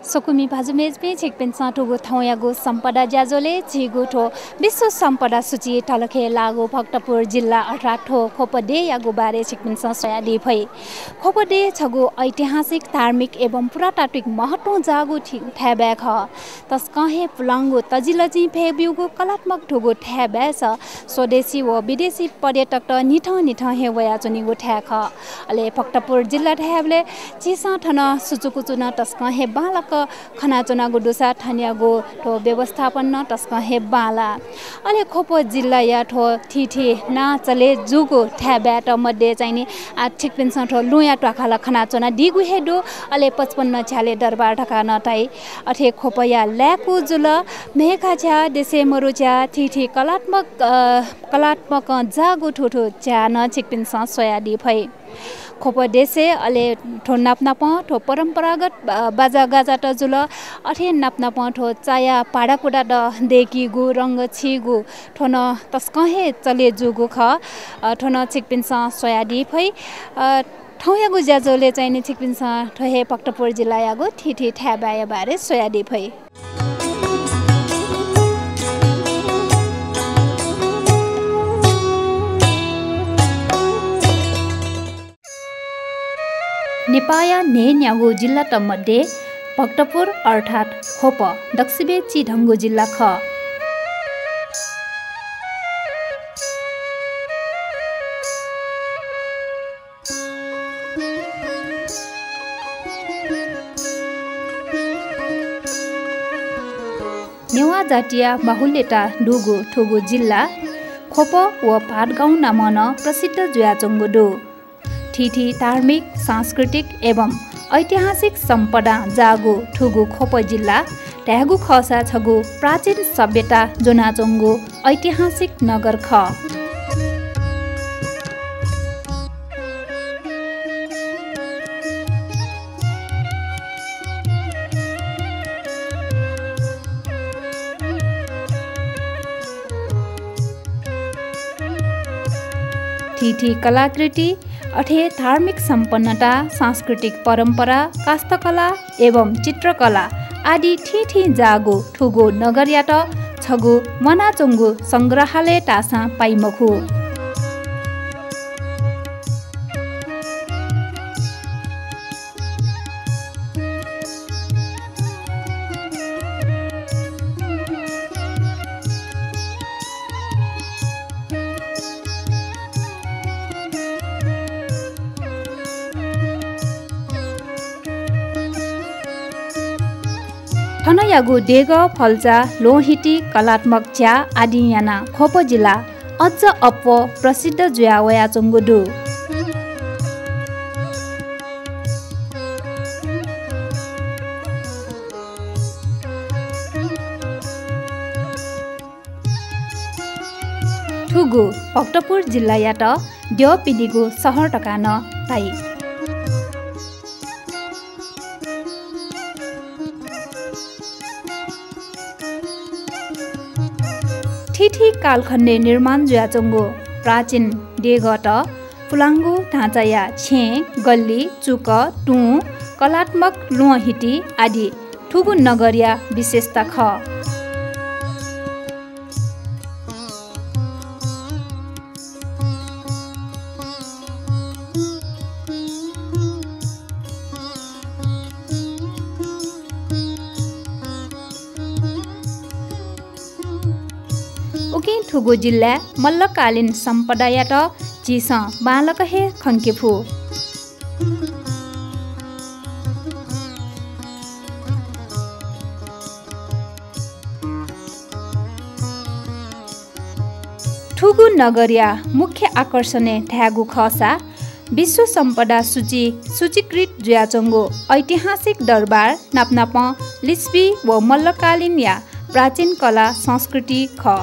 सोकुमी भाजुमेजमे छिकपेन्सा ठुगो थाउयागो सम्पदा ज्याजोले झिगुठो विश्व सम्पदा सूची टलखे लागु भक्तपुर जिल्ला 18 ठो खोपदे यागु बारे छिकपेन्सा सयादी भई खोपदे छगु ऐतिहासिक धार्मिक एवं पुरातात्विक महत्व जागु ठ्याबे ख तस्कहे पुलाङ्गु तजिलजी फेबिउगु कलात्मक ठुगु ठ्याबे छ स्वदेशी व विदेशी पर्यटक त निठ हे वया चुनिगु ठ्याख अले भक्तपुर जिल्ला ठ्याबले चिसा ठन सुचुकुचुन तस्कहे बालक खनाचुना गुडुसा ठन्यागो ठो व्यवस्थापन न तस्कहे बाला अले खोपो जिल्ला या ठो ठिठी ना चले जुगु ठ्याब्याट मध्ये चाहिने आठिक पेन्सन ठो लुया टखाला खनाचुना दिगु हेडु अले 55 छ्याले दरबार ढका नटाई अथे खोपया ल्याकु जुल मेखा छ्या देशे मरुच्या ठिठी कलात्मक जागु ठुठु च्या न छिक पेन्सन सोयादी भई खोप देशे अले ठो नापनाप ठो परम्परागत बाजा गाजा त जुल अथे नापनाप ठो चाया पाडाकुडा द देखि गु रंग छिगु ठोन तस्कहे चले जुगु ख ठोन छिकपिन्सा सोयादी भई ठौयागु ज्याजोले चाहिने छिकपिन्सा ठहे भक्तपुर जिल्ला यागु ठिठी ठ्याबाया बारे सोयादी भई नेपाया ने न्यागु जिल्ला तमध्ये भक्तपुर अर्थात् खोप दक्षिणे चिढङ्गु जिल्ला ख नेवा जातीय बाहुल्यता डुगु ठुगु जिल्ला खोप व पाटगाउँ नामन प्रसिद्ध जुयाचोङ्गुडु ठिठी धार्मिक सांस्कृतिक एवं ऐतिहासिक सम्पदा जागु ठुगु खोप जिल्ला ट्यागु खसा छगु प्राचीन सभ्यता जोनाचोङ्गु ऐतिहासिक नगर ख ठिठी कलाकृति अठे धार्मिक सम्पन्नता सांस्कृतिक परम्परा काष्ठकला एवं चित्रकला आदि ठिठी जागु ठुगु नगरयाट छगु मनाचोङ्गु संग्रहालय टासा पाइमखु ठनयागु देग फल्चा लोहिटी कलात्मक च्या आदि याना खोप जिल्ला अझ अप्पो प्रसिद्ध जुयावया चोङ्गुडु ठुगु भक्तपुर जिल्ला याट देवपिडिगु सहर टकान ताई ठिठी कालखण्डे निर्माण जुयाचोङ्गो प्राचीन डेगट पुलाङ्गु ढाँचाया छे गल्ली चुक टु कलात्मक लुहिटी आदि ठुगु नगरिया विशेषता ख उकि ठुगु जिल्ला मल्लकालीन सम्पदायाट चिस बालक हे खङ्केफु ठुगु नगरिया मुख्य आकर्षण ठ्यागु खसा विश्व सम्पदा सूची सूचीकृत जुयाचोङ्गो ऐतिहासिक दरबार नापनाप लिस्बी व मल्लकालीन या प्राचीन कला संस्कृति ख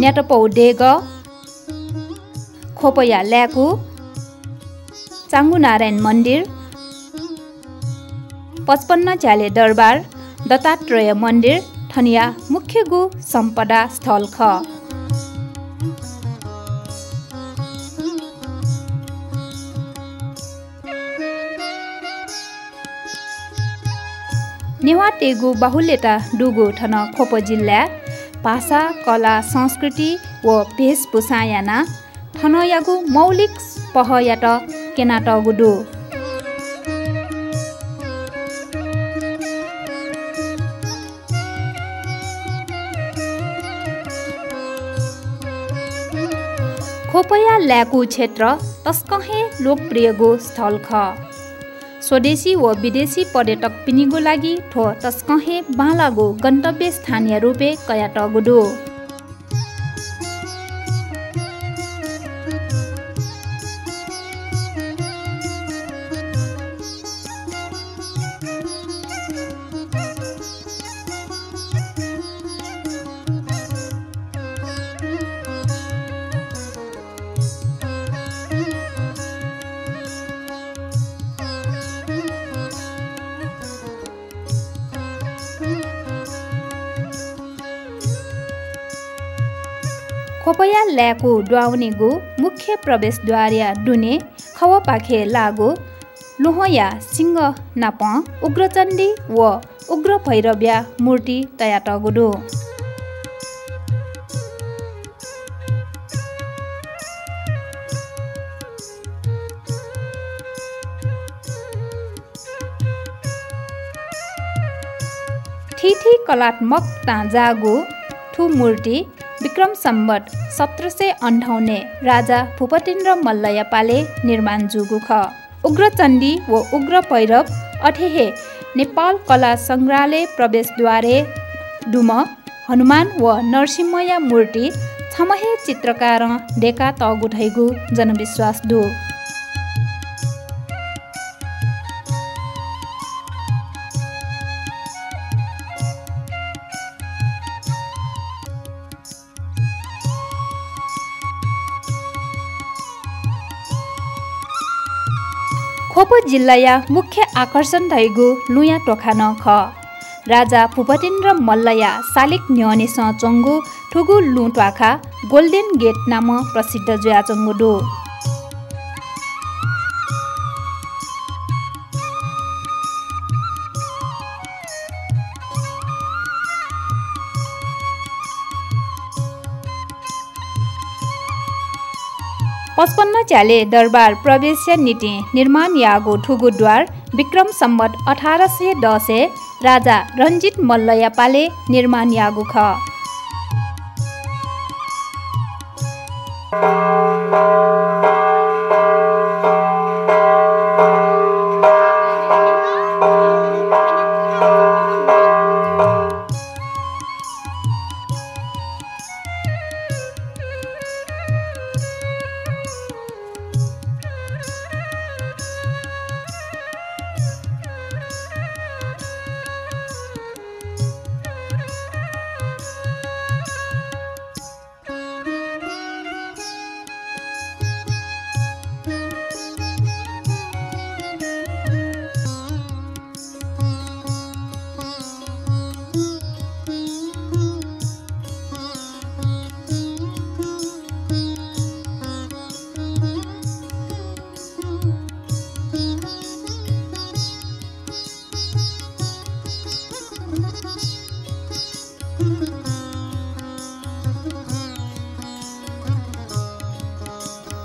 न्याटपौ डेग खोपया ल्याकु चाङ्गु नारायण मन्दिर 55 झ्याले दरबार दत्तात्रेय मन्दिर ठनिया मुख्य गो सम्पदा स्थल ख। नेवाटेगु बाहुल्यता डुगु ठन खोप जिल्ला भाषा कला संस्कृति व वेशभूषा याना ठन यागु मौलिक पहयाट केनाट गुडु खोपया ल्याकु क्षेत्र तस्कहे लोकप्रिय गो स्थल ख। स्वदेशी व विदेशी पर्यटक पिनिगो लागि ठो तस्कहे बालागो गन्तव्य स्थानीय रूपे कयाट गुडु खोपया ल्याकु द्वाउनेगु मुख्य प्रवेशद्वार या डुने खवपाखे लागु लोहया सिंह नाप उग्रचण्डी व उग्र भैरव्या मूर्ति तयाट गुडु ठिठी कलात्मक ताजागु ठु मूर्ति विक्रम सम्वत 1758 राजा भूपतिन्द्र मल्लयपाले निर्माण जुगु ख। उग्रचण्डी व उग्र भैरव अठेहे नेपाल कला संग्रहालय प्रवेशद्वारे डुम हनुमान व नरसिंहया मूर्ति छमहे चित्रकार डेका तगुठैगु जनविश्वास दु खोप जिल्लाया मुख्य आकर्षण धैगु लुया टोखान ख। राजा भूपतिन्द्र मल्लया सालिक न्यनेस चंगु ठुगु लुटवाखा गोल्डन गेट नाम प्रसिद्ध जुया चंगु दु पचपन्न च्याले दरबार प्रवेश नीति निर्माण यागो ठुगुद्वार विक्रम सम्वत 1810 राजा रञ्जित मल्लयपाले निर्माण यागु ख।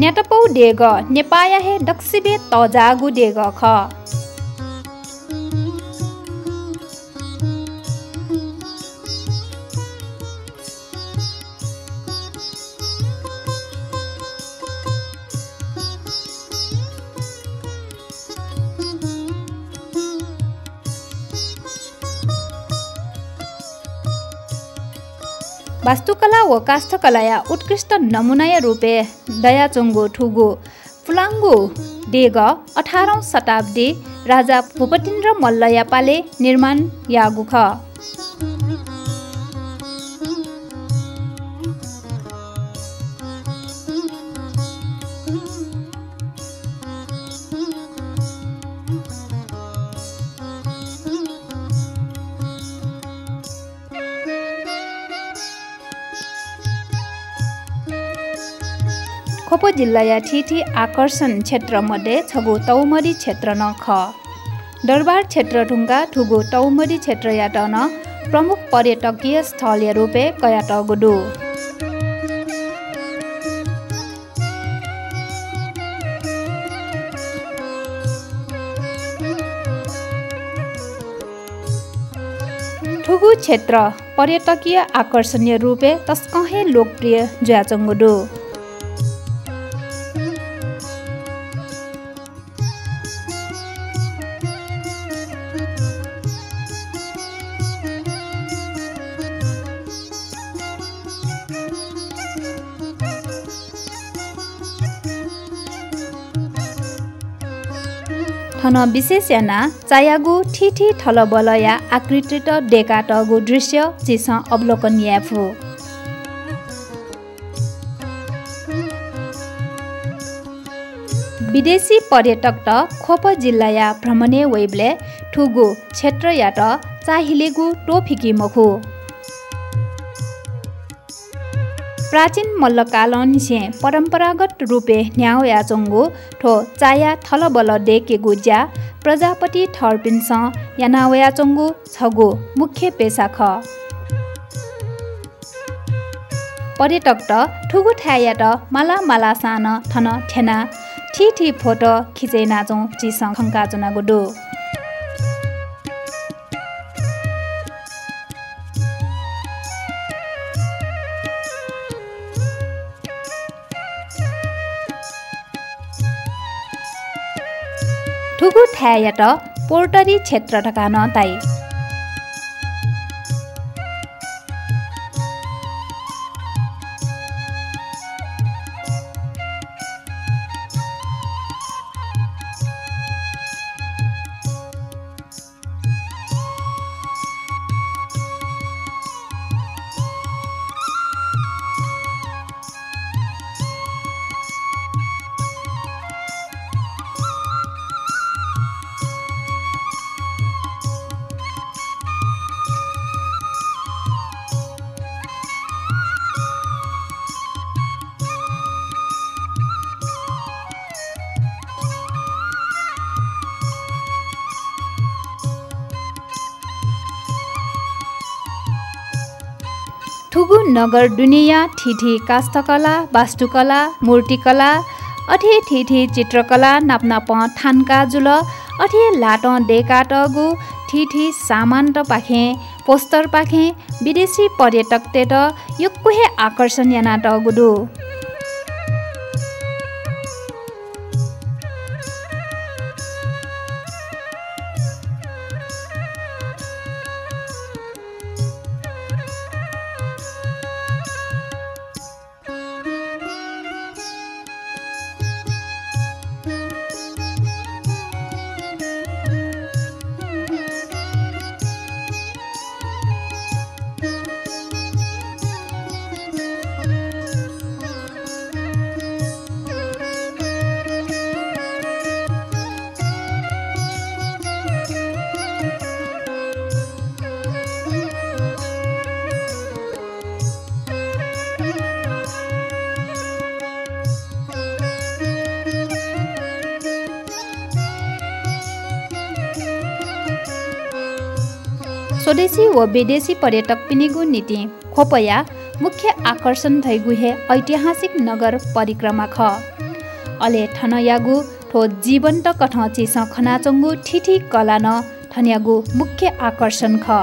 नेटपौ डेग नेपाया हे दक्षिबे तजागु डेग ख। वास्तुकला व काष्ठकलाया उत्कृष्ट नमुनाय रूपे दयाचोङ्गो ठुगो फुलाङ्गो डेग 18औं शताब्दी राजा भूपतिन्द्र मल्लयपाले निर्माण यागु ख। खोप जिल्ला ठिठी आकर्षण क्षेत्रमध्ये छगु तौमरी क्षेत्र न ख दरबार क्षेत्र ढुङ्गा ठुगु तौमरी क्षेत्र यात न प्रमुख पर्यटकीय स्थल रूपे कयात गुडु ठुगु क्षेत्र पर्यटकीय आकर्षणीय रूपे तस्कहे लोकप्रिय ज्याचंगुडु थन विशेष याना चायागु ठिठी थलबलया आकृतित डेकाटगु दृश्य चिस अवलोकनीय फु विदेशी पर्यटक त खोप जिल्ला भ्रमणे वेबले ठुगु क्षेत्र या त चाहिलेगु टोफिकी मखु प्राचीन मल्लकाल निसे परम्परागत रूपे न्याउ याचंगु ठो चाया थलबल डेकेगु ज्या प्रजापति थर्पिन्स यानावयाचंगु छगु मुख्य पेशा ख पर्यटक त ठुगु ठाया त माला सान थन ठेना ठिठी फोटो खिचे नाचौं चिस खंका चुना गुडु ठुगु ठाया त पोर्टरी क्षेत्र ठका न ताई ठुगु नगर दुनिया ठिठी काष्ठकला वास्तुकला मूर्तिकला अठे ठिठी चित्रकला नाप्नाप थानका जुल अठे लाट डेकाटगु ठिठी सामान त पाखे पोस्टर पाखे विदेशी पर्यटक ते त यो कुहे आकर्षण याना त गुडु स्वदेशी व विदेशी पर्यटक पिनिगु नीति खोपया मुख्य आकर्षण थैगु हे ऐतिहासिक नगर परिक्रमा ख अले ठनयागु ठो जीवन्त कठ चिस खनाचंगु ठिठी कला न ठन्यागु मुख्य आकर्षण ख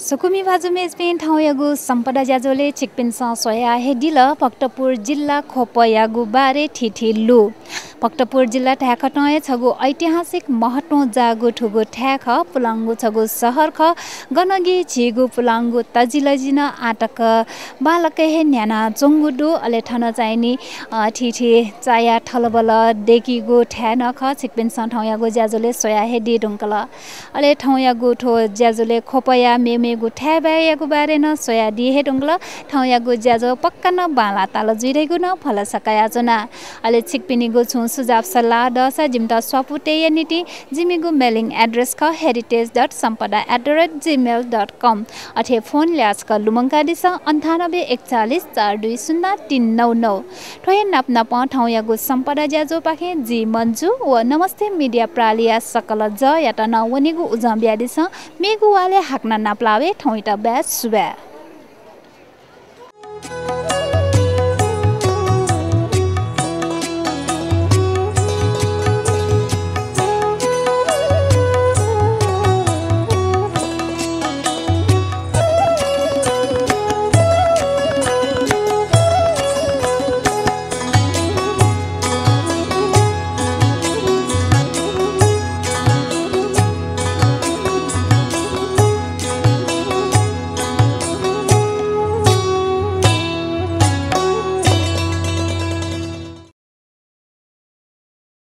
सुकुमी बाजु मेजपेन ठाउँ यागु सम्पदा ज्याजोले छिकपिन्सा सोया हेडिल भक्तपुर जिल्ला खोप यागु बारे ठिठिल्लु भक्तपुर जिल्ला ठ्याक टय छगु ऐतिहासिक महत्व जागु ठुगु ठ्याक पुलाङ्गु छगु सहर ख गनगी छिगु पुलाङ्गु तजिलजिन आटक बालक हे न्याना चोङ्गुडु अले ठन चाहिनी ठिठी चाया ठलबल डेकीगु ठ्यान ख छिकपिन्सा ठाउँ यागु ज्याजोले सोया हेडी ढुङ्कल अले ठाउँ यागु ठो ज्याजोले खोपया मेमेगु ठ्याबा यागु बारे न सोया डी हे ढुङ्कल ठाउँ यागु ज्याजो पक्का न बाला ताल जुइरेगु न फल सकाया जना अले छिकपिनीगु छु सुझाव सल्लाह दसा जिम्टा स्वापुटे यानिटी जिमीगु मेलिङ एड्रेस ख heritage.sampada@gmail.com अथे फोन ल्याज क लुमङ्का दिस 984140420399 ठोय नाप्ना प ठाउँ यागु सम्पदा ज्याजो पाखे जी मन्जु व नमस्ते मिडिया प्रालिया सकल ज यात न वनिगु उजम्ब्या दिस मेगु वाले हाक्ना नाप्लावे ठाउँटा ब्यास सुबा